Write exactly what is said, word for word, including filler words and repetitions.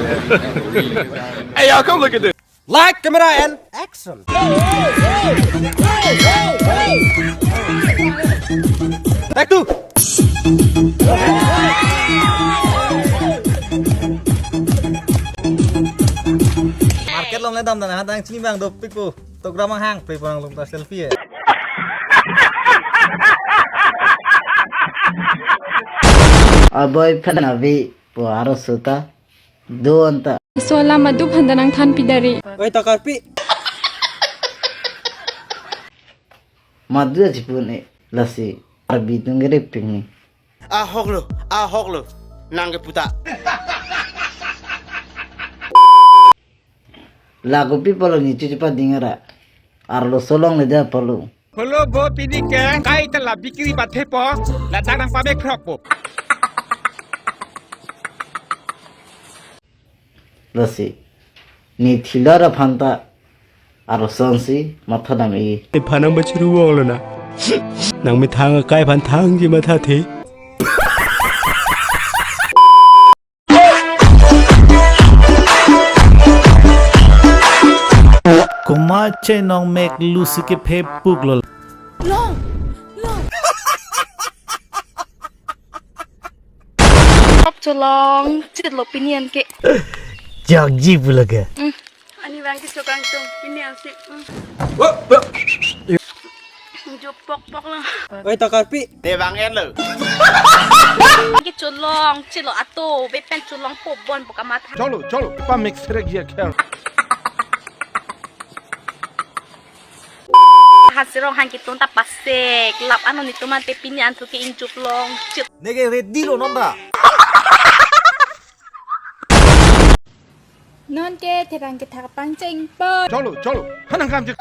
Hey, y'all, come look at this. Light, camera, and action. Take two. Market along le damdam, hatang chini bang dopik po. Togra mang hang, pe porang lungta selfie ya. Aboy phan abi po aro suta. Do anta. Sola madu phanda nangthan pidari. Oi, ta karpi. Madu aji pun e lasi arbi tung gere ping ni. Ahok lo, ahok lo. Nang ke puta. Lagu pi polo ni cucu pa dingara. Arlo solong le dia polo. Hello bo, pini ke kai ta la bikri ba thepo, ladak nangpamekrok po. Lasi ni thilor aphan ta arosonsi matha dam e. Te phanang bachuru wong lo na. Nangmethang akai aphan thangji matha the. Komat che nong mek lusi kephe puk lo. Long, long. Chop cholong, chit lo pini an ke. Jakji pu lage. Mm. Ani bang ke chokang tung, pini an si. Mm. Jop pok pok lo. Oi, ta karpi. Te bang en lo. Ke cholong, chit lo ato, be pen cholong po bon po kamatha. Cholo, cholo, pa mix rek ya khel. Hasirong han kitun ta pasek, lap ano nitum ante pini an thu ke injup long, chit. Neke ready lo non ta. Non ke therang kethak pangcheng po. Cholo, cholo, hanang kam je.